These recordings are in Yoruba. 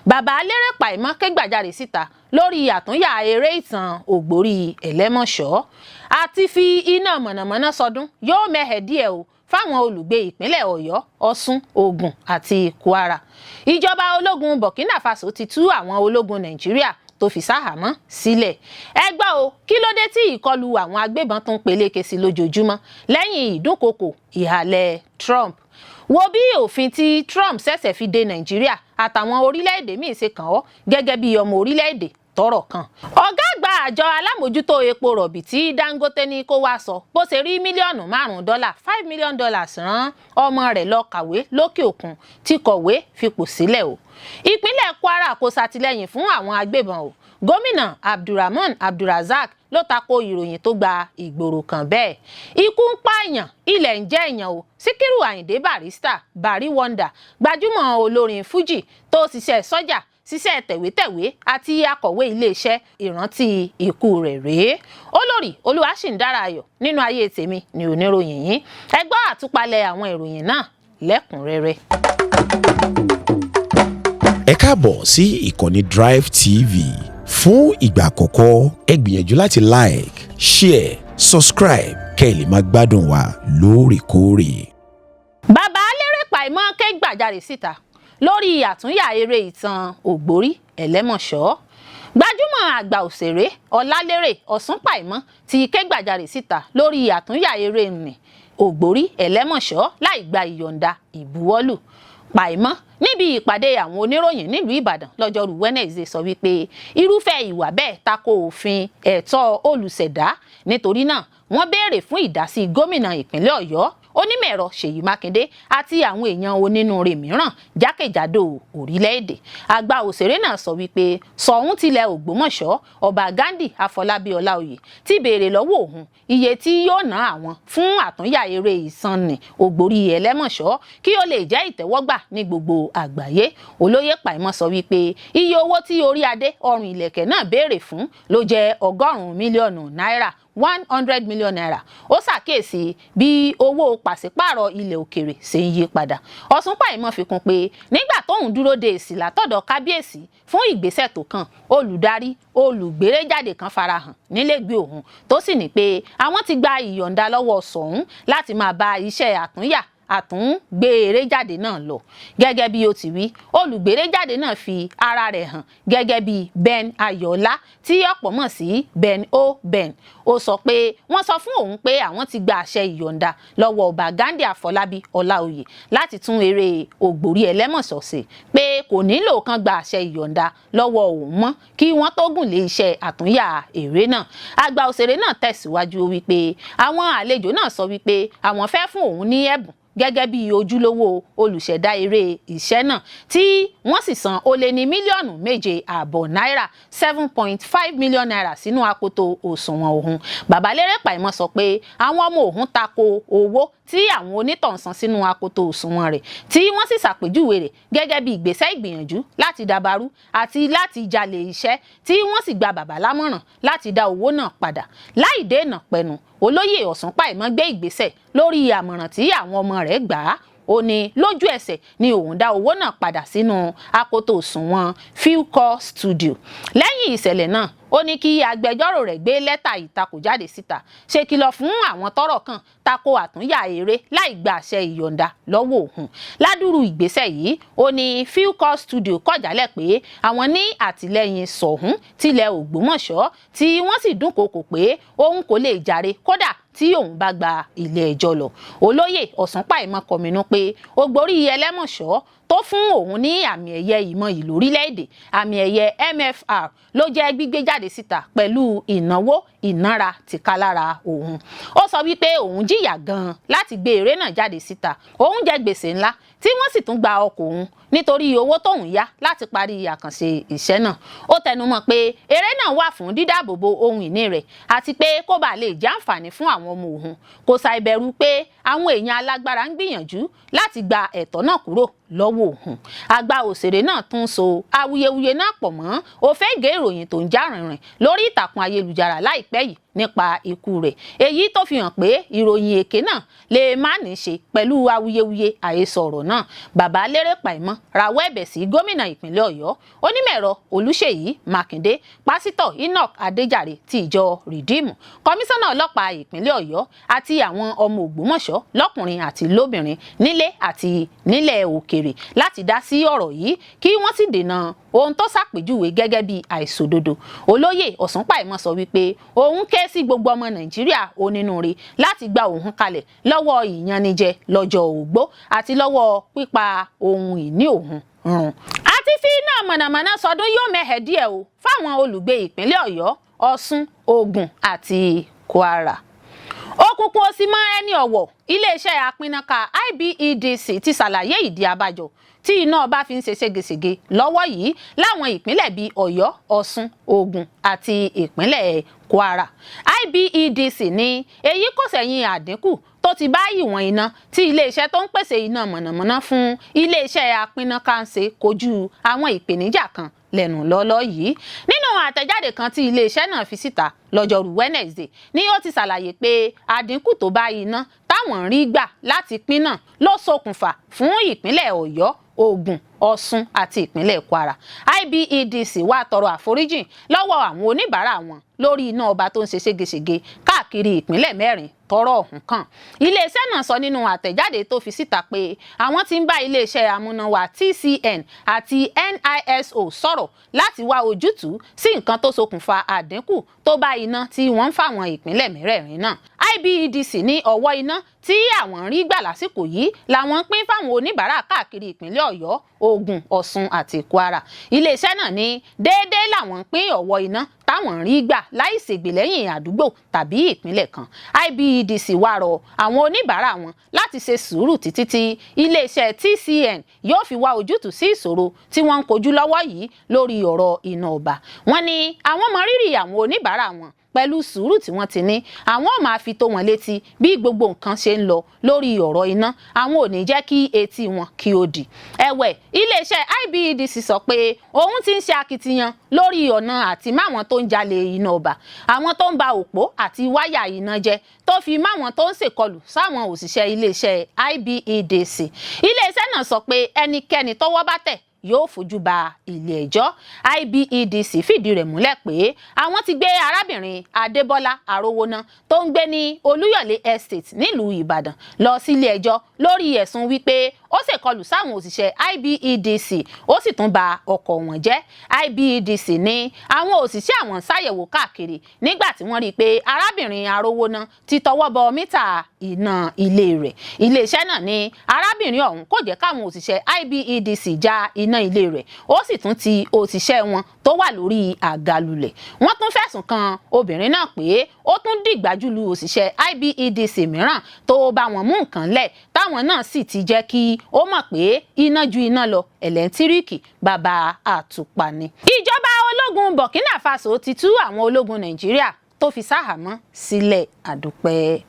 Bàbá Lérè Pàímọ́ ké gbàjarè síta lórí àtúnyà eré ìtàn Ògbórí Ẹlẹ́mọ̀ṣọ́. Àti fi iná mọ̀nàmọ́ná sọdún yóò mẹ́hẹ̀ díẹ̀ o fáwọn olùgbé ìpínlẹ̀ Ọ̀yọ́, Ọ̀ṣun, Ògùn àti Kwara. Ìjọba ológun Burkina Faso ti tú àwọn ológun Nàìjíríà tó fi sáhàámọ́ sílẹ̀. Ẹ gbọ́ o, kí ló dé tí ìkọlù àwọn agbébọn tún peléke sí lójoojúmọ́ lẹ́yìn ìdúnkokò ìhàlẹ̀ Trump? Wo bí òfin tí Trump ṣẹ̀ṣẹ̀ fi de Nàìjíríà àtàwọn orílẹ̀-èdè míì ṣe kàn ọ́ gẹ́gẹ́ bí ọmọ orílẹ̀-èdè tọ́rọ̀ kàn. Ọ̀gá àgbà àjọ alámòjútó epo rọ̀bì tí Dangote ní kó wá sọ bó ṣe rí mílíọ̀nù 5 dọ́là, $5 million, rán ọmọ rẹ̀ lọ kàwé lókè òkun tí kọ̀wé fipò sílẹ̀ o. Ìpínlẹ̀ Kwara kò ṣàtìlẹ́yìn fún àwọn agbébọn o. Gómìnà Abdulrahman Abdulrazak ló tako ìròyìn tó gba ìgboro kan bẹ́ẹ̀. Ikú ń pààyàn, ilẹ̀ ń jẹ́ èèyàn o. Síkírù Àyìndé Barrister, Barry Wonder, gbajúmọ̀ olórin Fuji tó ṣiṣẹ́ sọ́jà, ṣiṣẹ́ tẹ̀wétẹ̀wé àti akọ̀wé iléeṣẹ́, ìrántí ikú rẹ̀ rèé. Olórí Olúwaṣìndára Ayọ̀ nínú ayé tèmi ni oníròyìn yín. Ẹ gbọ́ àtúpalẹ̀ àwọn ìròyìn náà lẹ́kùnrẹ́rẹ́. Ẹ káàbọ̀ sí ìkànnì Drive TV. Fún ìgbà àkọ́kọ́, ẹ gbìyànjú láti like, share, subscribe kẹ́ ẹ lè máa gbádùn wa lóòrèkóòrè. Bàbá Lérè Pàímọ́ ké gbàjarè síta lórí àtúnyà eré ìtàn Ògbórí Ẹlẹ́mọ̀ṣọ́. Gbajúmọ̀ àgbà òṣèré Ọlálérè Ọ̀ṣunpàìmọ́ ti ké gbàjarè síta lórí àtúnyà eré nì Ògbórí Ẹlẹ́mọ̀ṣọ́ láì gba ìyọ̀ǹda ìbuwọ́lù. Pàìmọ́, níbi ìpàdé àwọn oníròyìn nílùú Ìbàdàn lọ́jọ́rú Wednesday, sọ wípé irúfẹ́ ìwà bẹ́ẹ̀ tako òfin ẹ̀tọ́ olùṣẹ̀dá. Nítorí náà, wọ́n béèrè fún ìdásí gómìnà ìpínlẹ̀ Ọ̀yọ́, onímọ̀-ẹ̀rọ Ṣèyí Mákindé, àti àwọn èèyàn onínúure mìíràn jákèjádò orílẹ̀-èdè. Àgbà òṣèré náà sọ wípé Ṣọ̀ún tilẹ̀ Ògbómọ̀ṣọ́, Ọba Ghandi Àfọlábí Ọláoyè, ti béèrè lọ́wọ́ òun iye tí yóò ná àwọn fún àtúnyà eré ìsanni Ògbórí Ẹlẹ́mọ̀ṣọ́ kí ó lè jẹ́ ìtẹ́wọ́gbà ní gbogbo àgbáyé. Olóyè Pàìmọ́ sọ wípé iye owó tí orí adé ọrùn ìlẹ̀kẹ̀ náà béèrè fún ló jẹ́ 100 mílíọ̀nù náírà, ₦100 million. Ó ṣàkíyèsí bí owó pàṣípààrọ̀ ilẹ̀ òkèrè ṣe ń yí padà. Ọ̀ṣunpàìmọ́ fi kún pé nígbà tóun dúró de èsì látọ̀dọ̀ kábíyèsí fún ìgbésẹ̀ tó kàn, olùdarí olùgbéréjáde kan farahàn nílẹ̀gbẹ́ òun, tó sì ní pé àwọn ti gba ìyọ̀ǹda lọ́wọ́ Ṣọ̀ún láti máa bá iṣẹ́ àtúnyà àtúngbé eré jáde náà lọ. Gẹ́gẹ́ bí ó ti wí, olùgbéréjáde náà fi ara rẹ̀ hàn gẹ́gẹ́ bí Ben Ayọ̀ọ́lá, tí ọ̀pọ̀ mọ̀ sí Ben O Ben. Ó sọ pé wọ́n sọ fún òun pé àwọn ti gba àṣẹ ìyọ̀ǹda lọ́wọ́ Ọba Ghandi Àfọlábí Ọláoyè láti tún eré Ògbórí Ẹlẹ́mọ̀ṣọ́ ṣe, pé kò nílò kan gba àṣẹ ìyọ̀ǹda lọ́wọ́ òun mọ́ kí wọ́n tó gùn lé iṣẹ́ àtúnyà eré náà. Àgbà òṣèré náà tẹ̀síwájú wípé àwọn àlejò náà sọ wípé àwọn fẹ́ fún òun ní ẹ̀bùn gẹ́gẹ́ bí ojúlówó olùṣẹ̀dá eré iṣẹ́ náà, tí wọ́n sì san ó lé ní mílíọ̀nù 7.5 náírà, ₦7.5 million, sínú akoto òṣùwọ̀n òun. Bàbá Lérè Pàìmọ́ sọ pé àwọn ọmọ òun tako owó tí àwọn onítọ̀hún san sínú akoto òṣùwọ̀n rẹ̀, tí wọ́n sì ṣàpèjúwe rẹ̀ gẹ́gẹ́ bí ìgbésẹ̀ ìgbìyànjú láti dàbàrú àti láti jalè iṣẹ́, tí wọ́n sì gba bàbá lámọ̀ràn láti dá owó náà padà. Láì dènà pẹ̀nù, olóyè Ọ̀ṣunpàìmọ́ gbé ìgbésẹ̀ lórí àmọ̀ràn tí àwọn ọmọ rẹ̀ gbà á. Ó ní lójú ẹsẹ̀ ni òun dá owó náà padà sínú akoto òṣùwọ̀n Philco Studio. Lẹ́yìn ìṣẹ̀lẹ̀ náà, ó ní kí agbẹjọ́rò rẹ̀ gbé lẹ́tà ìtakò jáde síta, ṣèkìlọ̀ fún àwọn tọ́rọ̀ kàn tako àtúnyà eré láì gba àṣẹ ìyọ̀ǹda lọ́wọ́ òun. Ládùrú ìgbésẹ̀ yìí, ó ní Philco Studio kọ̀ jálẹ̀ pé àwọn ní àtìlẹ́yìn Ṣọ̀ún tilẹ̀ Ògbómọ̀ṣọ́, tí wọ́n sì dúnkokò pé òun kò lè jàre kódà tí òun bá gba ilé ẹjọ́ lọ. Olóyè Ọ̀ṣunpàìmọ́ kọminú pé Ògbórí Ẹlẹ́mọ̀ṣọ́ tó fún òun ní àmì ẹ̀yẹ ìmọ̀yì lórílẹ̀‐èdè, àmì ẹ̀yẹ MFR, ló jẹ́ gbígbé jáde síta pẹ̀lú ìnáwó ìnára tìkálára òun. Ó sọ wípé òun jìyà gan-an láti gbé eré náà jáde síta. Òun jẹ gbèsè ńlá, tí wọ́n sì tún gba ọkọ̀ òun nítorí owó tóun yá láti parí àkànṣe iṣẹ́ náà. Ó tẹnumọ́ pé eré náà wà fún dídáàbòbò ohun ìní rẹ̀ àti pé kó bàa lè jẹ́ àǹfààní fún àwọn ọmọ òun. Kò ṣàìbẹ̀rù pé àwọn èèyàn alágbára ń gbìyànjú láti gba ẹ̀tọ́ náà kúrò lọ́wọ́ òun. Àgbà òṣèré náà tún so awuyewuye náà pọ̀ mọ́ òfégè ìròyìn tó ń já rìnrìn lórí ìtàkùn ayélujára láìpẹ́ yìí nípa ikú rẹ̀, èyí tó fi hàn pé ìròyìn èké náà lè má ní ṣe pẹ̀lú awuyewuye àhesọ ọ̀rọ̀ náà. Bàbá Lérè Pàìmọ́ Rawọ́ ẹ̀bẹ̀ sí gómìnà ìpínlẹ̀ Ọ̀yọ́, onímọ̀-ẹ̀rọ Olúṣèyí Mákindé, Pásítọ̀ Enoch Adéjàre ti ìjọ Rìdíìmù, kọmíṣánná ọlọ́pàá ìpínlẹ̀ Ọ̀yọ́ àti àwọn ọmọ Ògbómọ̀ṣọ́ lọ́kùnrin àti lóbìnrin nílé àti nílẹ̀ òkèrè láti dá sí ọ̀rọ̀ yìí, kí wọ́n sì dènà ohun tó ṣàpèjúwe gẹ́gẹ́ bí àìṣòdodo. Olóyè Ọ̀ṣúnpàìmọ́ sọ wípé òun ké sí gbogbo ọmọ Nàìjíríà onínúure láti gba òun kalẹ̀ lọ́wọ́ ìyanijẹ lọ́jọ́ ògbó àti lọ́wọ́ pípa ohun ìní òun run. Àti fi iná mọ̀nàmọ́ná sọdún yóò mẹ́hẹ̀ díẹ̀ o fáwọn olùgbé ìpínlẹ̀ Ọ̀yọ́, Ọ̀ṣun, Ògùn àti Kwara. Òkùnkùn ò sì mọ ẹni ọ̀wọ̀. Iléeṣẹ́ apínnáká IBEDC ti ṣàlàyé ìdí abájọ tí iná ọba fi ń ṣe ségesège lọ́wọ́ yìí láwọn ìpínlẹ̀ bíi Ọ̀yọ́, Ọ̀ṣun, Ògùn àti ìpínlẹ̀ Kwara. IBEDC ní èyí kò sẹ̀yìn àdínkù tó ti bá ìwọ̀n iná tí iléeṣẹ́ tó ń pèsè iná mọ̀nàmọ́ná fún iléeṣẹ́ apínnáká ń ṣe kojú àwọn ìpèníjà kan lẹ́nu lọ́lọ́ yìí. Nínú àtẹ̀jáde kan tí iléeṣẹ́ náà fi síta lọ́jọ́rú Wednesday ni ó ti ṣàlàyé pé àdínkù tó bá iná táwọn ń rí gbà láti pín náà ló ṣokùnfà fún ìpínlẹ̀ Ọ̀yọ́, Ògùn, Ọ̀ṣun àti ìpínlẹ̀ Kwara. IBEDC wá tọrọ àforíjìn lọ́wọ́ àwọn oníbàárà wọn lórí iná ọba tó ń ṣe ségesège káàkiri ìpínlẹ̀ mẹ́rin tọ́rọ̀ ọ̀hún kàn. Iléeṣẹ́ náà sọ nínú àtẹ̀jáde tó fi síta pé àwọn tí ń bá iléeṣẹ́ amúnáwá TCN àti NISO sọ̀rọ̀ láti wá ojútùú sí nǹkan tó ṣokùnfà àdínkù tó bá iná tí wọ́n ń fáwọn ìpínlẹ̀ mẹ́rẹ̀ẹ̀rin náà. IBEDC ní ọ̀wọ́ iná tí àwọn ń rí gbà lásìkò yìí làwọn ń pín fáwọn oníbàárà káàkiri ìpínlẹ̀ Ọ̀yọ́, Ògùn, Ọ̀ṣun àti Kwara. Iléeṣẹ́ náà ní déédéé làwọn ń pín ọ̀wọ́ iná táwọn ń rí gbà láì ṣègbè lẹ́yìn àdúgbò tàbí ìpínlẹ̀ kan. IBEDC wá rọ àwọn oníbàárà wọn láti ṣe sùúrù títí tí iléeṣẹ́ TCN yóò fi wá ojútùú sí ìṣòro tí wọ́n ń kojú lọ́wọ́ yìí lórí ọ̀rọ̀ iná ọba. Wọ́n ní àwọn mọ rírì àwọn oníbàárà wọn pẹ̀lú sùúrù tí wọ́n ti ní. Àwọn ò máa fi tó wọn létí bí gbogbo nǹkan ṣe ń lọ lórí ọ̀rọ̀ iná. Àwọn ò ní jẹ́ kí etí wọn kí ó dì. Ẹ̀wẹ̀, iléeṣẹ́ IBEDC sọ pé òun ti ń ṣe akitiyan lórí ọ̀nà àti máwọn tó ń jalè iná ọba, àwọn tó ń ba òpó àti wáyà iná jẹ́, tó fi máwọn tó ń ṣèkọlù sáwọn òṣìṣẹ́ iléeṣẹ́ IBEDC. Iléeṣẹ́ náà sọ pé ẹnikẹ́ni tọ́wọ́ bá tẹ̀ yóò fojú ba ilé ẹjọ́. IBEDC fìdí rẹ̀ múlẹ̀ pé àwọn ti gbé arábìnrin Adébọ́lá Arówóná tó ń gbé ní Olúyọ̀lé Estate nílùú Ìbàdàn lọ sílé ẹjọ́ lórí ẹ̀sùn wípé ó ṣèkọlù sáwọn òṣìṣẹ́ IBEDC, ó sì tún ba ọkọ̀ wọn jẹ́. IBEDC ní àwọn òṣìṣẹ́ àwọn ṣàyẹ̀wò káàkiri nígbà tí wọ́n rí i pé arábìnrin Arówóná ti tọwọ́ bọ mítà iná ilé rẹ̀. Iléeṣẹ́ náà ní arábìnrin ọ̀hún kò jẹ́ káwọn òṣìṣẹ́ IBEDC já iná ilé rẹ̀, ó sì tún ti òṣìṣẹ́ wọn tó wà lórí àga lulẹ̀. Wọ́n tún fẹ̀sùn kan obìnrin náà pé ó tún dìgbàjúlu òṣìṣẹ́ IBEDC mìíràn tó bá wọn mú nǹkan lẹ̀, táwọn náà sì ti jẹ́ kí ó mọ̀ pé iná ju iná lọ, ẹ̀lẹ́ńtíríìkì bàbá àtùpà ni. Ìjọba ológun Burkina Faso ti tú àwọn ológun Nàìjíríà tó fi sáhàámọ́ sílẹ̀. Àdúpẹ́.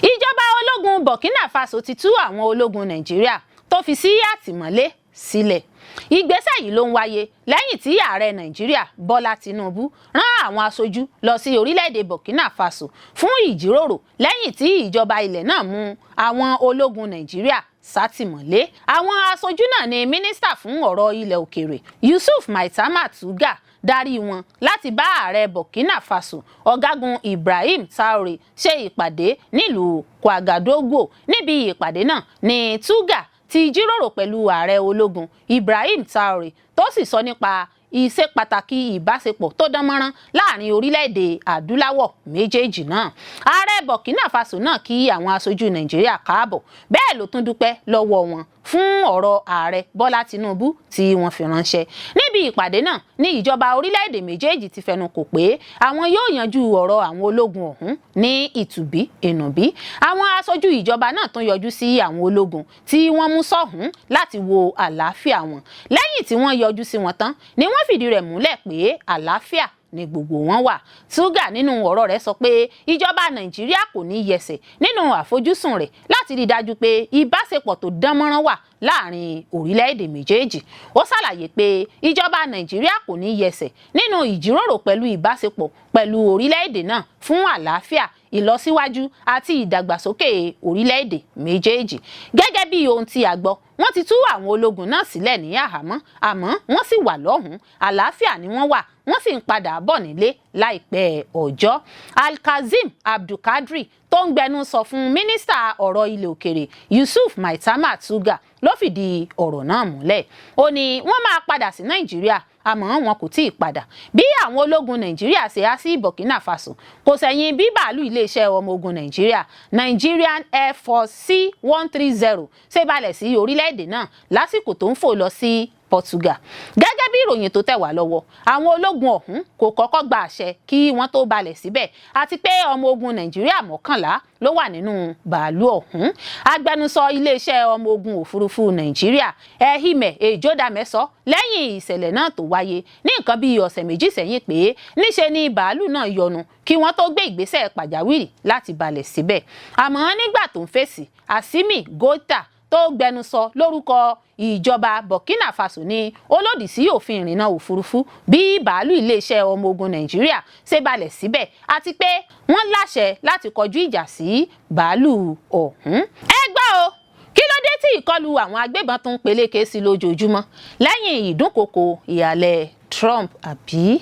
Ìjọba ológun Burkina Faso ti tú àwọn ológun Nàìjíríà tó fi sí àtìmọ́lé sílẹ̀. Ìgbésẹ̀ yìí ló ń wáyé lẹ́yìn tí ààrẹ Nàìjíríà Bọ́lá Tinubu rán àwọn aṣojú lọ sí orílẹ̀-èdè Burkina Faso fún ìjíròrò lẹ́yìn tí ìjọba ilẹ̀ náà mú àwọn ológun Nàìjíríà sátìmọ́lé. Àwọn aṣojú náà ni mínísítà fún ọ̀rọ̀ ilẹ̀ òkèèrè Yusuf Maitama Tuggar darí wọn láti bá ààrẹ Burkina Faso, ọ̀gágun Ibrahim Traore, ṣe ìpàdé nílùú Ouagadougou. Níbi ìpàdé náà ní Tuggar ti jíròrò pẹ̀lú ààrẹ ológun Ibrahim Traore, tó sì sọ nípa ìṣe pàtàkì ìbáṣepọ̀ tó dán mọ́rán láàrin orílẹ̀-èdè adúláwọ̀ méjèèjì náà. Ààrẹ Burkina Faso náà kí àwọn aṣojú Nàìjíríà káàbọ̀, bẹ́ẹ̀ ló tún dúpẹ́ lọ́wọ́ wọn fún ọ̀rọ̀ ààrẹ Bọ́lá Tinubu tí wọ́n fi ránṣẹ́. Níbi ìpàdé náà ní ìjọba orílẹ̀-èdè méjèèjì ti fẹnu kò pé àwọn yóò yanjú ọ̀rọ̀ àwọn ológun ọ̀hún ní ìtùbí ìnùbí. Àwọn aṣojú ìjọba náà tún yọjú sí àwọn ológun tí wọ́n mú sọ́hùn láti wo àlàáfíà wọn. Lẹ́yìn tí wọ́n yọjú sí wọn tán ni wọ́n fìdí rẹ̀ múlẹ̀ pé àlàáfíà ní gbogbo wọn wà. Tuggar nínú ọ̀rọ̀ rẹ̀ sọ pé ìjọba Nàìjíríà kò ní yẹsẹ̀ nínú àfojúsùn rẹ̀ láti rí i dájú pé ìbáṣepọ̀ tó dán mọ́rán wà láàrin orílẹ̀-èdè méjèèjì. Ó ṣàlàyé pé ìjọba Nàìjíríà kò ní yẹsẹ̀ nínú ìjíròrò pẹ̀lú ìbáṣepọ̀ pẹ̀lú orílẹ̀-èdè náà fún àlàáfíà, ìlọsíwájú àti ìdàgbàsókè orílẹ̀-èdè méjèèjì. Gẹ́gẹ́ bí ohun tí a gbọ́, wọ́n ti tú àwọn ológun náà sílẹ̀ ní àhámọ́, àmọ́ wọ́n sì wà lọ́hùn-ún. Àlàáfíà ni wọ́n wà, wọ́n sì ń padà bọ̀ nílé láìpẹ́ ọjọ́. Alkazeem Abdulkadri tó ń gbẹnu sọ fún mínísítà ọ̀rọ̀ ilẹ̀ òkèrè Yusuf Maitama Tuggar ló fìdí ọ̀rọ̀ náà múlẹ̀. Ó ní wọ́n máa padà sí Nàìjíríà, àmọ́ wọn kò tí ì padà. Bí àwọn ológun Nàìjíríà ṣe há sí Burkina Faso kò sẹ̀yìn bí bàálù iléeṣẹ́ ọmọ ogun Nàìjíríà, Nigerian Air Force C-130, ṣe balẹ̀ sí orílẹ̀-èdè náà lásìkò tó ń fò lọ sí Portugal. Gẹ́gẹ́ bí ìròyìn tó tẹ̀ wá lọ́wọ́, àwọn ológun ọ̀hún kò kọ́kọ́ gba àṣẹ kí wọ́n tó balẹ̀ síbẹ̀, àti pé ọmọ ogun Nàìjíríà 11 ló wà nínú bàálù ọ̀hún. Agbẹnusọ iléeṣẹ́ ọmọ ogun òfurufú Nàìjíríà, Ehime Ejodame, sọ lẹ́yìn ìṣẹ̀lẹ̀ náà tó wáyé ní nǹkan bíi ọ̀sẹ̀ 2 sẹ́yìn pé níṣe ni bàálù náà yọnu kí wọ́n tó gbé ìgbésẹ̀ pàjáwìrì láti balẹ̀ síbẹ̀. Àmọ́ nígbà tó ń fèsì, Assimi Goita tó gbẹnusọ lórúkọ ìjọba Burkina Faso ní ó lòdì sí òfin ìrìnnà òfurufú bí bàálù iléeṣẹ́ ọmọ ogun Nàìjíríà ṣe balẹ̀ síbẹ̀, àti pé wọ́n láṣẹ láti kọjú ìjà sí bàálù ọ̀hún. Ẹ gbọ́ o, kí ló dé tí ìkọlù àwọn agbébọn tó ń peléke sí lójoojúmọ́ lẹ́yìn ìdúnkokò ìhàlẹ̀ Trump? Àbí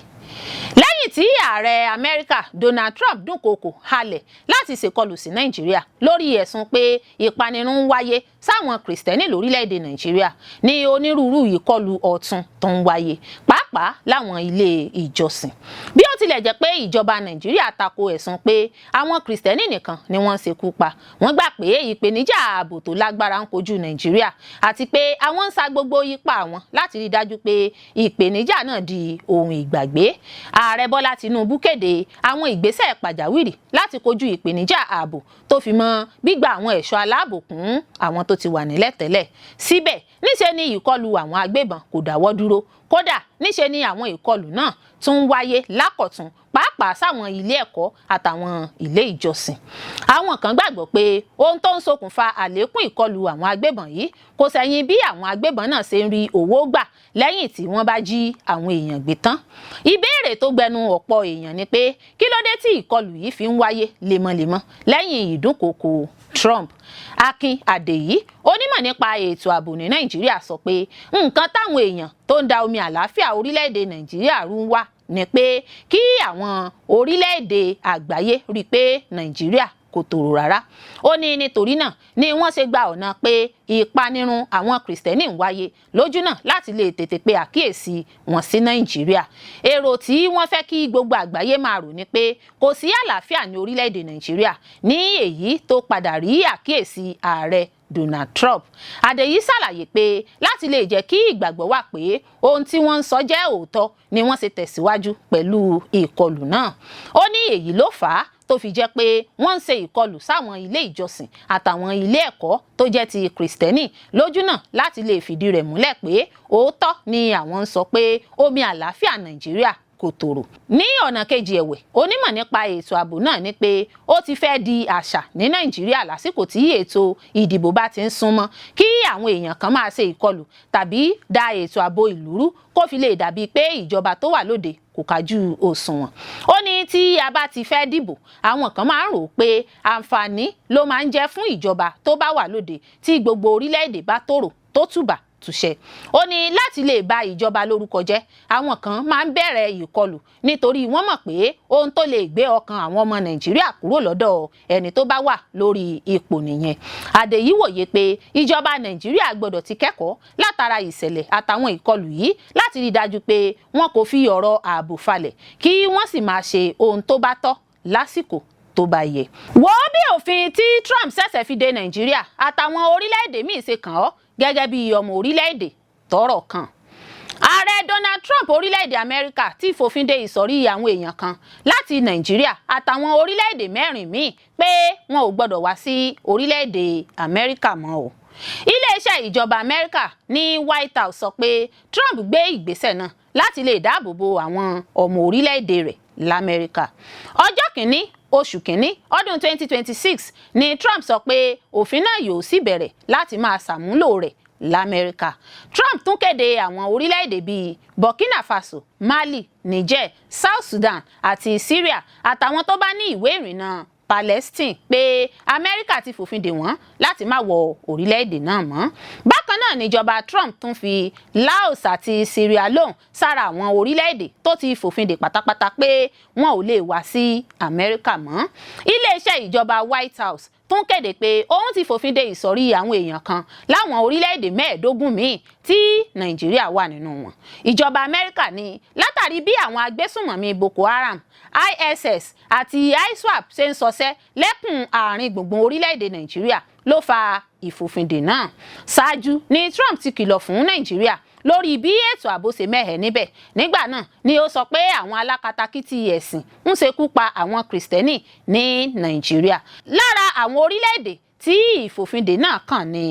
lẹ́yìn tí ààrẹ Amẹ́ríkà Donald Trump dúnkokò halẹ̀ láti ṣèkọlù sí Nàìjíríà lórí ẹ̀sùn pé ìpanirun ń wáyé sáwọn Kìrìsìtẹ́nì lórílẹ̀‐èdè Nàìjíríà, ní onírúurú ìkọlù ọ̀tun tó ń wáyé, pàápàá láwọn ilé ìjọsìn. Bí ó tilẹ̀ jẹ́ pé ìjọba Nàìjíríà tako ẹ̀sùn pé àwọn Kìrìsìtẹ́nì nìkan ni wọ́n ń ṣekú pa, wọ́n gbà pé ìpèníjà ààbò tó lágbára ń kojú Nàìjíríà, àti pé àwọn ń sa gbogbo ipá àwọn láti rí dájú pé ìpèníjà náà di ohun ìgbàgbé. Ààrẹ Bọ́lá Tinubu kéde àwọn ìgbésẹ̀ pàjáwìrì láti kojú ìpèníjà ààbò, tó fi mọ́ gbígba àwọn ẹ̀ṣọ́ aláàbò kún àwọn tó ti wà nílẹ̀ tẹ́lẹ̀. Síbẹ̀, níṣe ni ìkọlù àwọn agbébọn kò dáwọ́ dúró. Kódà, níṣe ni àwọn ìkọlù náà tún ń wáyé lákọ̀tun, pàápàá sáwọn ilé ẹ̀kọ́ àtàwọn ilé ìjọsìn. Àwọn kan gbàgbọ́ pé ohun tó ń ṣokùnfà àlékún ìkọlù àwọn agbébọn yìí kò sẹ́yìn bí àwọn agbébọn náà ṣe ń rí owó gbà lẹ́yìn tí wọ́n bá jí àwọn èèyàn gbé tán. Ìbéèrè tó gbẹnu ọ̀pọ̀ èèyàn ni pé kí ló dé tí ìkọlù yìí fi ń wáyé lemọ́lemọ́ lẹ́yìn ìdúnkokò Trump? Akin Àdèyí, onímọ̀ nípa ètò ààbò ní Nàìjíríà, sọ pé nǹkan táwọn èèyàn tó ń da omi àlàáfíà orílẹ̀-èdè Nàìjíríà rú ń wá ni pé kí àwọn orílẹ̀-èdè àgbáyé rí i pé Nàìjíríà kò tòrò rárá. Ó ní nítorí náà ni wọ́n ṣe gba ọ̀nà pé ìpanirun àwọn Kìrìsìtẹ́nì ń wáyé lójúnà láti lè tètè pe àkíyèsí wọn sí Nàìjíríà. Èrò tí wọ́n fẹ́ kí gbogbo àgbáyé máa rò ní pé kò sí àlàáfíà ní orílẹ̀-èdè Nàìjíríà, ní èyí tó padà rí àkíyèsí ààrẹ Donald Trump. Àdèyí ṣàlàyé pé láti lè jẹ́ kí ìgbàgbọ́ wà pé ohun tí wọ́n ń sọ jẹ́ òótọ́ ni wọ́n ṣe tẹ̀síwájú pẹ̀lú ìkọlù náà. Ó ní èyí ló fà á tó fi jẹ́ pé wọ́n ń ṣe ìkọlù sáwọn ilé ìjọsìn àtàwọn ilé ẹ̀kọ́ tó jẹ́ ti Kìrìsìtẹ́nì lójúnà láti lè fìdí rẹ̀ múlẹ̀ pé òótọ́ ni àwọn ń sọ pé omi àlàáfíà Nàìjíríà kò tòrò. Ní ọ̀nà kejì ẹ̀wẹ̀, onímọ̀ nípa ètò ààbò náà ní pé ó ti fẹ́ di àṣà ní Nàìjíríà, lásìkò tí ètò ìdìbò bá ti ń súnmọ́, kí àwọn èèyàn kan máa ṣe ìkọlù tàbí da ètò ààbò ìlú rú, kó fi lè dàbí pé ìjọba tó wà lóde kò kájú òṣùwọ̀n. Ó ní tí a bá ti fẹ́ dìbò, àwọn kan máa ń rò pé àǹfààní ló máa ń jẹ́ fún ìjọba tó bá wà lóde tí gbogbo orílẹ̀-èdè bá tòrò tó tùbà túṣẹ. Ó ní láti lè ba ìjọba lórúkọ jẹ́, àwọn kan máa ń bẹ̀rẹ̀ ìkọlù, nítorí wọ́n mọ̀ pé ohun tó lè gbé ọkàn àwọn ọmọ Nàìjíríà kúrò lọ́dọ̀ ẹni tó bá wà lórí ipò nìyẹn. Àdèyí wòye pé ìjọba Nàìjíríà gbọ́dọ̀ ti kẹ́kọ̀ọ́ látara ìṣẹ̀lẹ̀ àtàwọn ìkọlù yìí láti rí i dájú pé wọn kò fi ọ̀rọ̀ ààbò falẹ̀, kí wọ́n sì máa ṣe ohun tó bá tọ́ lásìkò tó bá yẹ. Wo bí òfin tí Trump ṣẹ̀ṣẹ̀ fi de Nàìjíríà àtàwọn orílẹ̀-èdè míì ṣe kàn ọ́ gẹ́gẹ́ bí ọmọ orílẹ̀-èdè tọ́rọ̀ kàn. Ààrẹ Donald Trump orílẹ̀-èdè Amẹ́ríkà ti fòfin de ìsọ̀rí àwọn èèyàn kan láti Nàìjíríà àtàwọn orílẹ̀-èdè mẹ́rin míì pé wọn ò gbọ́dọ̀ wá sí orílẹ̀-èdè Amẹ́ríkà mọ́ o. Iléeṣẹ́ ìjọba Amẹ́ríkà ní White House sọ pé Trump gbé ìgbésẹ̀ náà láti lè dáàbò bo àwọn ọmọ orílẹ̀-èdè rẹ̀ l'Amẹ́ríkà. Ọjọ́ 1 oṣù 1 ọdún 2026 ni Trump sọ pé òfin náà yóò sì bẹ̀rẹ̀ láti máa ṣàmúlò rẹ̀ l'Amẹ́ríkà. Trump tún kéde àwọn orílẹ̀-èdè bíi Burkina Faso, Mali, Niger, South Sudan àti Syria àtàwọn tó bá ní ìwé ìrìnnà Palestine pé Amẹ́ríkà ti fòfin dè wọ́n láti má wọ orílẹ̀-èdè náà mọ́. Bákan náà níjọba Trump tún fi Laos àti Sierra Leone sára àwọn orílẹ̀-èdè tó ti fòfin dè pátápátá pé wọn ò lè wá sí Amẹ́ríkà mọ́. Iléeṣẹ́ ìjọba White House tún kéde pé òun ti fòfin de ìsọ̀rí àwọn èèyàn kan láwọn orílẹ̀-èdè 15 míì tí Nàìjíríà wà nínú wọn. Ìjọba Amẹ́ríkà ní látàrí bí àwọn agbésùnmọ̀mí Boko Haram, ISS àti ISWAP ṣe ń ṣọṣẹ́ lẹ́kùn àárín gbùngbùn orílẹ̀-èdè Nàìjíríà ló fa ìfòfindè náà. Ṣáájú ni Trump ti kìlọ̀ fún Nàìjíríà lórí bí ètò ààbò ṣe mẹ́hẹ̀ níbẹ̀. Nígbà náà ni ó sọ pé àwọn alákatakítí ẹ̀sìn ń ṣekú pa àwọn Kìrìsìtẹ́nì ní Nàìjíríà. Lára àwọn orílẹ̀-èdè tí ìfòfindè náà kàn ní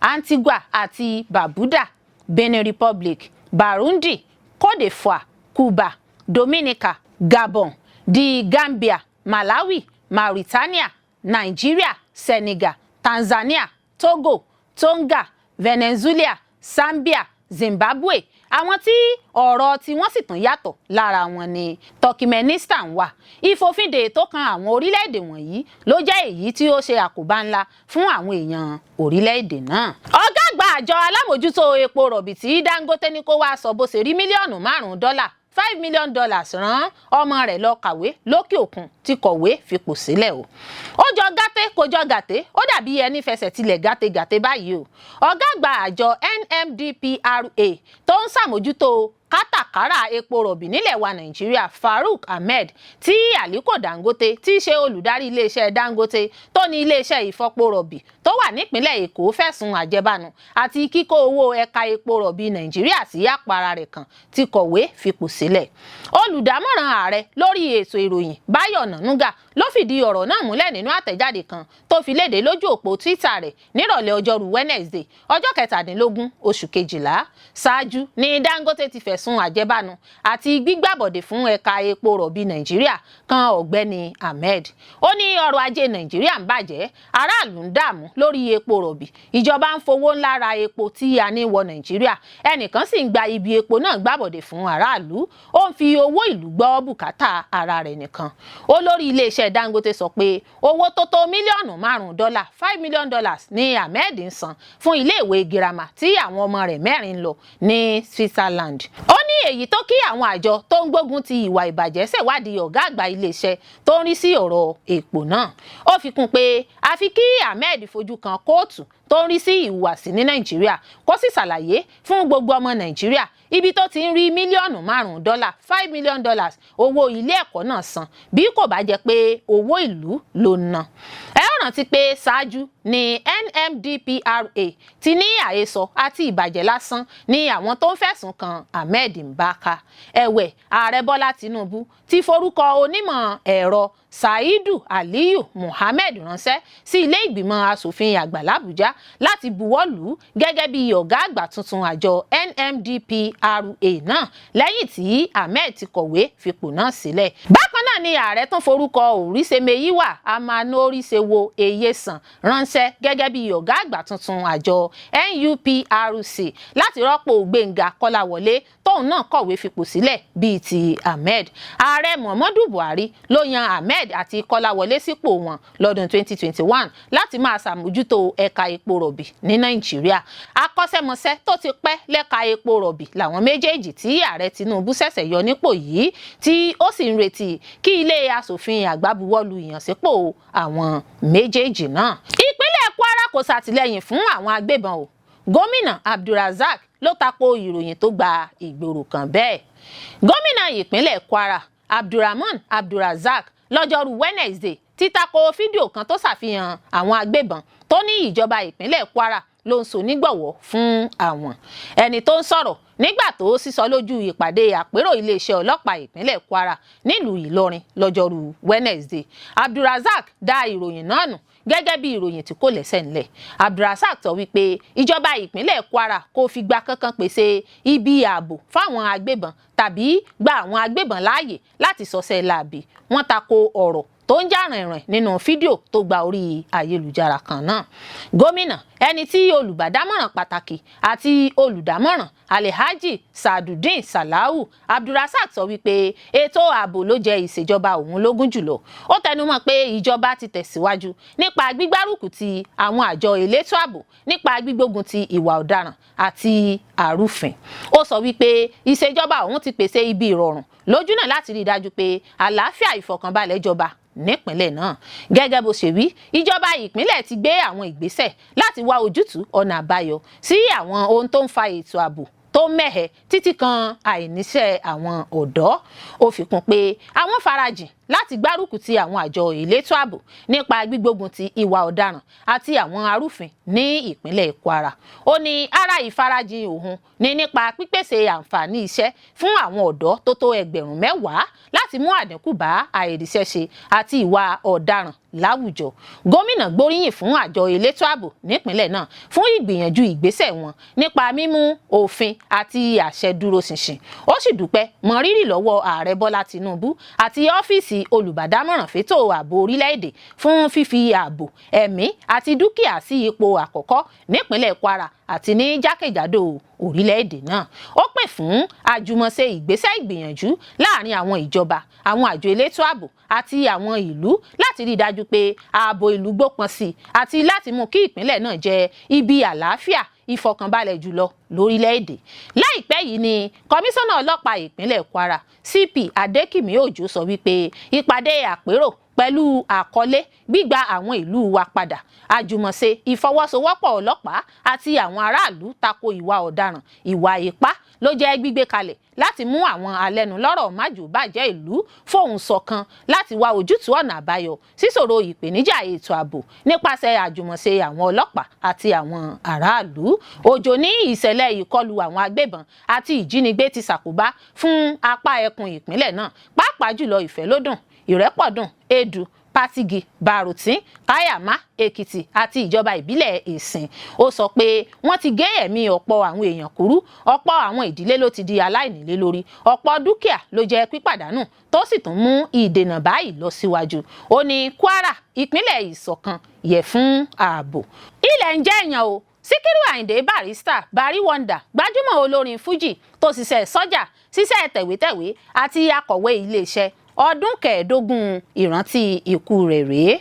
Antigua àti Barbuda, Benin Republic, Burundi, Côte d'Ivoire, Cuba, Dominica, Gabon, the Gambia, Malawi, Mauritania, Nigeria, Senegal, Tanzania, Togo, Tonga, Venezuela, Zambia, Zimbabwe. Àwọn tí ọ̀rọ̀ tí wọ́n sì tún yàtọ̀ lára wọn ni Turkmenistan wà. Ìfòfindè tó kan àwọn orílẹ̀-èdè wọ̀nyí ló jẹ́ èyí tí ó ṣe àkóbá ńlá fún àwọn èèyàn orílẹ̀-èdè náà. Ọ̀gá àgbà àjọ alámòjútó epo rọ̀bì tí Dangote ní kó wá sọ bó ṣe rí mílíọ̀nù 5 dọ́là, $5 million, rán ọmọ rẹ̀ lọ kàwé lókè òkun ti kọ̀wé fipò sílẹ̀ o. Ó jọ gàtẹ́, kò jọ gàtẹ́, ó dàbí ẹni fẹsẹ̀ tilẹ̀ gàtẹ́gàtẹ́ báyìí o. Ọ̀gá àgbà àjọ NMDPRA tó ń ṣàmójútó kátàkárà epo rọ̀bì nílẹ̀ wa Nàìjíríà, Farouk Ahmed, tí Aliko Dangote tí í ṣe olùdarí iléeṣẹ́ Dangote tó ní iléeṣẹ́ ìfọpo rọ̀bì tó wà nípìnlẹ̀ Èkó fẹ̀sùn àjẹbánu àti kíkó owó ẹ̀ka epo rọ̀bì Nàìjíríà sí àpò ara rẹ̀ kan, ti kọ̀wé fipò sílẹ̀. Olùdámọ̀ràn ààrẹ lórí ètò ìròyìn, Báyọ̀ Ọ̀nànúgà, ló fìdí ọ̀rọ̀ náà múlẹ̀ nínú àtẹ̀jáde kan tó fi léde lójú òpó Twitter rẹ̀ nírọ̀lẹ́ ọjọ́rú Wednesday, ọjọ́ 17 oṣù 12. Ṣáájú ní Dangote ti fẹ̀sùn àjẹbánu àti gbígbàbọ̀dè fún ẹ̀ka epo rọ̀bì Nàìjíríà kan ọ̀gbẹ́ni Ahmed. Ó ní ọrọ̀ ajé Nàìjíríà ń bàjẹ́, aráàlú ń dààmú lórí epo rọ̀bì, ìjọba ń fowó ńlá ra epo tí a ní wọ Nàìjíríà, ẹnìkan sì ń gba ibi epo náà gbàbọ̀dè fún aráàlú, ó ń fi owó ìlú gbọ́ bùkátà ara rẹ̀ nìkan. Olórí iléeṣẹ́ Dangote sọ pé owó tó tó mílíọ̀nù 5 dọ́là, $5 million, ní Ahmed ń san fún iléèwé girama tí àwọn ọmọ rẹ̀ mẹ́rin lọ ní Switzerland. Ó ní èyí tó kí àwọn àjọ tó ń gbógun ti ìwà ìbàjẹ́ ṣèwádìí ọ̀gá àgbà iléeṣẹ́ tó ń rí sí ọ̀rọ̀ epo náà. Ó fi kún pé àfi kí Ahmed fojú kan kóòtù tó ń rí sí ìhùwàsí ní Nàìjíríà, kó sì ṣàlàyé fún gbogbo ọmọ Nàìjíríà ibi tó ti ń rí mílíọ̀nù 5 dọ́là, $5 million, owó ilé ẹ̀kọ́ náà san, bí kò bá jẹ́ pé owó ìlú ló ná. Ẹ ó rántí pé ṣáájú ní NMDPRA ti ní àhesọ àti ìbàjẹ́ lásán ní àwọn tó ń fẹ̀sùn kan Ahmed ń bá ká. Ẹ̀wẹ̀, ààrẹ Bọ́lá Tinubu ti forúkọ onímọ̀ ẹ̀rọ Saidu Aliyu Muhammed ránṣẹ́ sí ilé ìgbìmọ̀ asòfin àgbà l'Àbújá láti buwọ́ lù ú gẹ́gẹ́ bí ọ̀gá àgbà tuntun àjọ NMDPRA náà, lẹ́yìn tí Ahmed ti kọ̀wé fipò náà sílẹ̀. Bákan náà ni ààrẹ tún forúkọ Òrísẹ̀mẹyíwà Amanorisewo Eyesan ránṣẹ́ gẹ́gẹ́ bí ọ̀gá àgbà tuntun àjọ NUPRC láti rọ́pò Gbénga Kọ́láwọlé tóun náà kọ̀wé fipò sílẹ̀ bíi ti Ahmed. Ààrẹ Muhammadu Buhari ló yan Ahmed àti Kọ́láwọlé sípò wọn lọ́dún 2021 láti máa ṣàmójútó ẹ̀ka epo rọ̀bì ní Nàìjíríà. Akọ́ṣẹ́mọṣẹ́ tó ti pẹ́ lẹ́ka epo rọ̀bì làwọn méjèèjì tí ààrẹ Tinubu ṣẹ̀ṣẹ̀ yọ nípò yìí, tí ó sì ń retí kí ilé asòfin àgbà buwọ́lu ìyànsípò àwọn méjèèjì náà. Ìpínlẹ̀ Kwara kò ṣàtìlẹ́yìn fún àwọn agbébọn o. Gómìnà Abdulrasaq ló tako ìròyìn tó gba ìgboro kan bẹ́ẹ̀. Gómìnà ìpínlẹ̀ Kwara, Abdulrahman Abdulrasaq, lọ́jọ́rú Wednesday ti tako fídíò kan tó ṣàfihàn àwọn agbébọn tó ní ìjọba ìpínlẹ̀ Kwara. ló ń sonígbọ̀wọ́ fún àwọn. Ẹni tó ń sọ̀rọ̀ nígbà tó sísọ lójú ìpàdé àpérò iléeṣẹ́ ọlọ́pàá ìpínlẹ̀ Kwara nílùú Ìlọrin lọ́jọ́rú Wednesday, Abdulrasaq dá ìròyìn náà nù gẹ́gẹ́ bí ìròyìn tí kò lẹ́sẹ̀ ńlẹ̀. Abdulrasaq sọ wípé ìjọba ìpínlẹ̀ Kwara kò fìgbà kankan pèsè ibi ààbò fáwọn agbébọn tàbí gba àwọn agbébọn láàyè láti ṣọṣẹ́ láabi. Wọ́n tako ọ̀rọ̀ tó ń jà rìnrìn nínú fídíò tó gba orí ayélujára kan náà. Gómìnà, ẹni tí olùbádámọ̀ràn pàtàkì àti olùdámọ̀ràn Alhaji Sadudeen Salau Abdulrasaq, sọ wípé ètò ààbò ló jẹ ìṣèjọba òun lógún jùlọ. Ó tẹnumọ́ pé ìjọba ti tẹ̀síwájú nípa gbígbárùkù ti àwọn àjọ elétò ààbò nípa gbígbógun ti ìwà ọ̀daràn àti àrúfin. Ó sọ wípé ìṣèjọba òun ti pèsè ibi ìrọ̀rùn lójúnà láti rí i dájú pé àlàáfíà, ìfọ̀kànbalẹ̀ jọba nípínlẹ̀ náà. Gẹ́gẹ́ bó ṣe wí, ìjọba ìpínlẹ̀ ti gbé àwọn ìgbésẹ̀ láti wá ojútùú ọ̀nà àbáyọ sí àwọn ohun tó ń fa ètò ààbò tó mẹ́hẹ, títí kan àìníṣẹ́ àwọn ọ̀dọ́. Ó fi kún pé àwọn farajìn láti gbárùkù ti àwọn àjọ elétò ààbò nípa gbígbógun ti ìwà ọ̀daràn àti àwọn arúfin ní ìpínlẹ̀ Kwara. Ó ní ara ìfarajìn òun ní nípa pípèsè àǹfààní iṣẹ́ fún àwọn ọ̀dọ́ tó tó 10,000 láti mú àdínkù bá àìríṣẹ́ṣe àti ìwà ọ̀daràn láwùjọ. Gómìnà gbóríyìn fún àjọ elétò ààbò nípínlẹ̀ náà fún ìgbìyànjú ìgbésẹ̀ wọn nípa mímú òfin àti àṣẹ dúró ṣinṣin. Ó sì dúpẹ́ mọrírì lọ́wọ́ Ààrẹ Bọ́lá Tinubu àti ọ́fíìsì olùbádámọ̀ràn fétò ààbò orílẹ̀-èdè fún fífi ààbò ẹ̀mí àti dúkìá sí ipò àkọ́kọ́ nípínlẹ̀ Kwara àti ní jákèjádò orílẹ̀-èdè náà. Ó pè fún àjùmọ̀ṣe ìgbésẹ̀ ìgbìyànjú láàrin àwọn ìjọba, àwọn àjọ elétò ààbò àti àwọn ìlú láti rí i dájú pé ààbò ìlú gbópọn sí i àti láti mú kí ìpínlẹ̀ náà jẹ́ ibi àlàáfíà, ìfọkànbalẹ̀ jùlọ lórílẹ̀‐èdè. Láìpẹ́ yìí ni kọmíṣánná ọlọ́pàá ìpínlẹ̀ Kwara, CP Adékìmí Òjó, sọ wípé ìpàdé àpérò pẹ̀lú àkọlé "Gbígba àwọn ìlú wa padà: àjùmọ̀ṣe ìfọwọ́sowọ́pọ̀ ọlọ́pàá àti àwọn aráàlú tako ìwà ọ̀daràn, ìwà ipá" ló jẹ́ gbígbé kalẹ̀ láti mú àwọn alẹ́nulọ́rọ̀ májòbàjẹ́ ìlú fohùn ṣọ̀kan láti wá ojútùú ọ̀nà àbáyọ síṣòro ìpèníjà ètò ààbò nípasẹ̀ àjùmọ̀ṣe àwọn ọlọ́pàá àti àwọn aráàlú. Òjò ní ìṣẹ̀lẹ̀ ìkọlù àwọn agbébọn àti ìjínigbé ti ṣàkóbá fún apá ẹkùn ìpínlẹ̀ náà, pàápàá jùlọ Ìfẹ́lódùn, Ìrẹ́pọ̀dùn, Edu, Patigi, Baruten, Kaiama, Èkìtì àti ìjọba ìbílẹ̀ Ìsìn. Ó sọ pé wọ́n ti gé ẹ̀mí ọ̀pọ̀ àwọn èèyàn kúrú, ọ̀pọ̀ àwọn ìdílé ló ti di aláìnílé lórí, ọ̀pọ̀ dúkìá ló jẹ́ pípàdánù, tó sì tún mú ìdènà bá ìlọsíwájú. Ó ní Kwara, ìpínlẹ̀ ìṣọ̀kan, yẹ fún ààbò. Ilẹ̀ ń jẹ́ èèyàn o. Síkírù Àyìndé Barrister, Barry Wonder, gbajúmọ̀ olórin Fuji tó ṣiṣẹ́ sọ́jà, ṣiṣẹ́ tẹ̀wétẹ̀wé àti akọ̀wé iléeṣẹ́, ọdún 15 ìrántí ikú rẹ̀ rèé.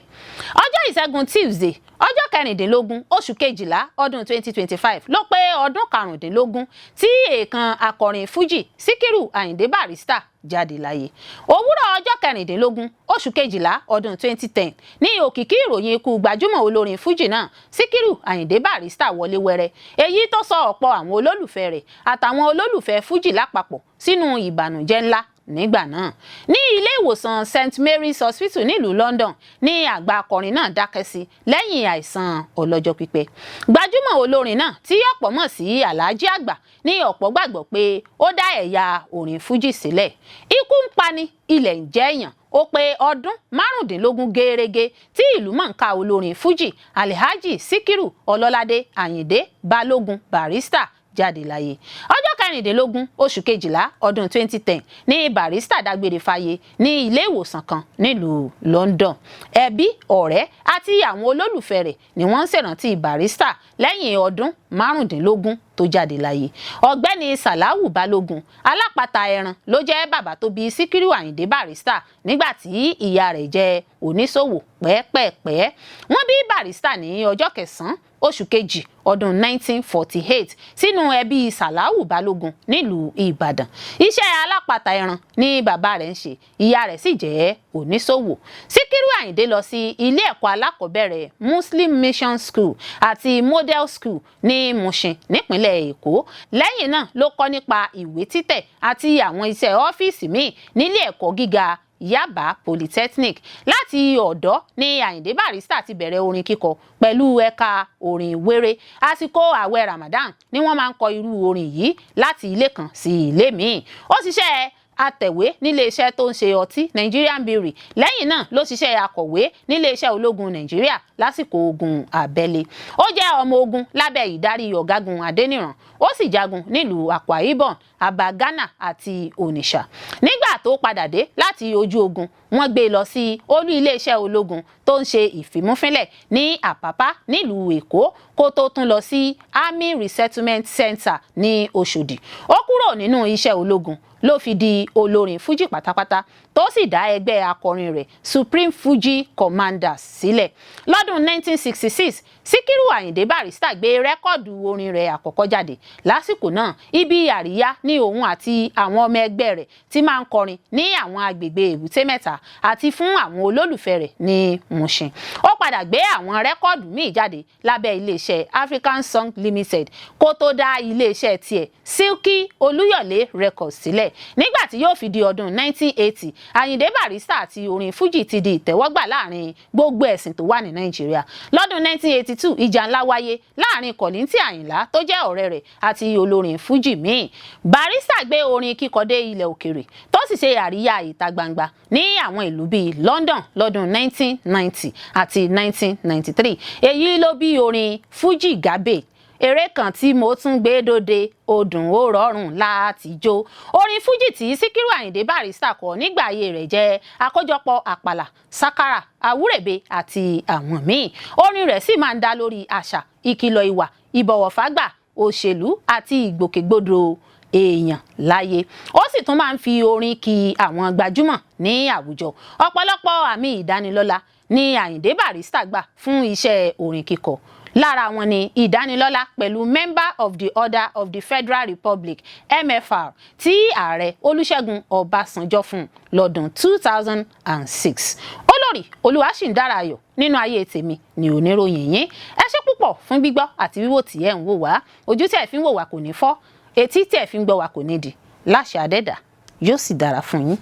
Ọjọ́ Ìṣẹ́gun Tuesday, ọjọ́ 16 oṣù 12 ọdún 2025 ló pé ọdún 15 tí èèkàn akọrin Fuji Síkírù Àyìndé Barrister jáde láyé. Òwúrọ̀ ọjọ́ 16 oṣù 12 ọdún 2010 ní òkìkí ìròyìn ikú gbajúmọ̀ olórin Fuji náà, Síkírù Àyìndé Barrister, wọlé wẹ́rẹ́, èyí tó sọ ọ̀pọ̀ àwọn olólùfẹ́ rẹ̀ àtàwọn olólùfẹ́ Fuji lápapọ̀ sínú ìbànújẹ́ ńlá nígbà náà. Ní ilé ìwòsàn St Mary's Hospital nílùú London ní àgbà akọrin náà dákẹ́ sí lẹ́yìn àìsàn ọlọ́jọ́ pípẹ́. Gbajúmọ̀ olórin náà tí ọ̀pọ̀ mọ̀ sí Alhaji Àgbà ní ọ̀pọ̀ gbàgbọ́ pé ó dá ẹ̀yà orin Fuji sílẹ̀. Ikú ń pani, ilẹ̀ ń jẹ́ èèyàn. Ó pé ọdún 15 gẹ́rẹ́gẹ́ tí ìlú mọ̀ọ́ká olórin Fuji Alhaji Sikiru Ọlọ́ládé Àyìndé Balógun Barrister jáde láyé. Ọjọ́ 16 oṣù 12 ọdún 2010 ní Barrister dágbére fáyé ní ilé ìwòsàn kan nílùú London. Ẹbí, ọ̀rẹ́ àti àwọn olólùfẹ́ rẹ̀ ni wọ́n ń ṣèrántí Barrister lẹ́yìn ọdún 15 tó jáde láyé. Ọ̀gbẹ́ni Sàláwù Balógun, alápàtà ẹran ló jẹ́ bàbá tó bí Síkírù Àyìndé Barrister, nígbà tí ìyá rẹ̀ jẹ́ oníṣòwò pẹ́ẹ́pẹ́ẹ́pẹ́. Wọ́n bí Barrister ní ọjọ́ 9 oṣù 2 ọdún 1948 sínú ẹbí Sàláwù Balógun nílùú Ìbàdàn. Iṣẹ́ alápàtà ẹran ní bàbá rẹ̀ ń ṣe, ìyá rẹ̀ sì jẹ́ oníṣòwò. Síkírù Àyìndé lọ sí ilé ẹ̀kọ́ alákọ̀ọ́bẹ̀rẹ̀ Muslim Mission School àti Model School ní Mushin nípínlẹ̀ Èkó. Lẹ́yìn náà ló kọ́ nípa ìwé títẹ̀ àti àwọn iṣẹ́ ọ́fíìsì míì nílé ẹ̀kọ́ gíga Yaba Polytechnic. Láti ọ̀dọ́ ní Àyìndé Barrister ti bẹ̀rẹ̀ orin kíkọ pẹ̀lú ẹ̀ka orin wéré. Àsìkò ààwẹ̀ Ramadan ni wọ́n máa ń kọ irú orin yìí láti ilé kan sí ilé míì. Ó ṣiṣẹ́ atẹ̀wé níléeṣẹ́ tó ń ṣe ọtí, Nigerian Brewery. Lẹ́yìn náà ló ṣiṣẹ́ akọ̀wé níléeṣẹ́ ológun Nàìjíríà lásìkò ogun abẹ́lé. Ó jẹ́ ọmọ ogun lábẹ́ ìdarí Ọ̀gágun Adéníran, ó sì jagun nílùú Akwa Ibom, Abagana àti Onitsha. Nígbà tó padà dé láti ojú ogun, wọ́n gbé e lọ sí olú iléeṣẹ́ ológun tó ń ṣe ìfimúfínlẹ̀ ní Àpápá nílùú Èkó, kó tó tún lọ sí Army Resettlement Center ní Òṣòdì. Ó kúrò nínú iṣẹ́ ológun ló fi di olórin fújì pátápátá, tó sì dá ẹgbẹ́ akọrin rẹ̀, Supreme Fuji Commanders, sílẹ̀ lọ́dún 1966. Síkírù Àyìndé Barrister gbé rẹ́kọ̀dù orin rẹ̀ àkọ́kọ́ jáde. Lásìkò náà, ibi àríyá ní òun àti àwọn ọmọ ẹgbẹ́ rẹ̀ ti máa ń kọrin ní àwọn agbègbè Èbúté Mẹ́ta àti fún àwọn olólùfẹ́ rẹ̀ ní Mushin. Ó padà gbé àwọn rẹ́kọ̀dù míì jáde lábẹ́ iléeṣẹ́ African Song Limited kó tó dá iléeṣẹ́ tiẹ̀, Silky Olúyọ̀lé Records, sílẹ̀. Nígbà tí yóò fi di ọdún 1980, Àyìndé Barrister àti orin fújì ti di ìtẹ́wọ́gbà láàrin gbogbo ẹ̀sìn tó wà ní Nàìjíríà. Lọ́dún 1982, ìjà ńlá wáyé láàrin Kollington Àyìnlá tó jẹ́ ọ̀rẹ́ rẹ̀ àti olórin fújì míì. Barrister gbé orin kíkọ dé ilẹ̀ òkèrè, tó sì ṣe àríyá ìta gbangba ní àwọn ìlú bíi London lọ́dún 1990 àti 1993. Èyí ló bí orin Fuji Gabe, eré kan tí mo tún gbé dòde, ó dùn, ó rọrùn láti jó. Orin fújì tí Síkírù Àyìndé Barrister kọ nígbà ayé rẹ̀ jẹ́ àkójọpọ̀ àpàlà, sákárà, àwúrèbe àti àwọn míì. Orin rẹ̀ sì máa ń dá lórí àṣà, ìkìlọ̀ ìwà, ìbọ̀wọ̀fágbà, òṣèlú àti ìgbòkègbodò èèyàn láyé. Ó sì tún máa ń fi orin kí àwọn gbajúmọ̀ ní àwùjọ. Ọ̀pọ̀lọpọ̀ àmì ìdánilọ́lá ní Àyìndé Barrister gbà fún iṣẹ́ orin kíkọ. Lára wọn ni ìdánilọ́lá pẹ̀lú Member of the Order of the Federal Republic, MFR, tí Ààrẹ Olúṣẹ́gun Ọbásanjọ́ fún lọ́dún 2006. Olórí Olúwaṣìndára Ayọ̀ nínú ayé tèmi ní oníròyìn yín. Ẹ ṣé púpọ̀ fún gbígbọ́ àti wíwò tí ẹ̀ ń wò wá. Ojú tí ẹ̀ fi ń wò wá kò ní fọ́, etí tí ẹ̀ fi ń gbọ́ wá kò ní di. Láṣẹ Adẹ́dà, yóò sì dára fún yín.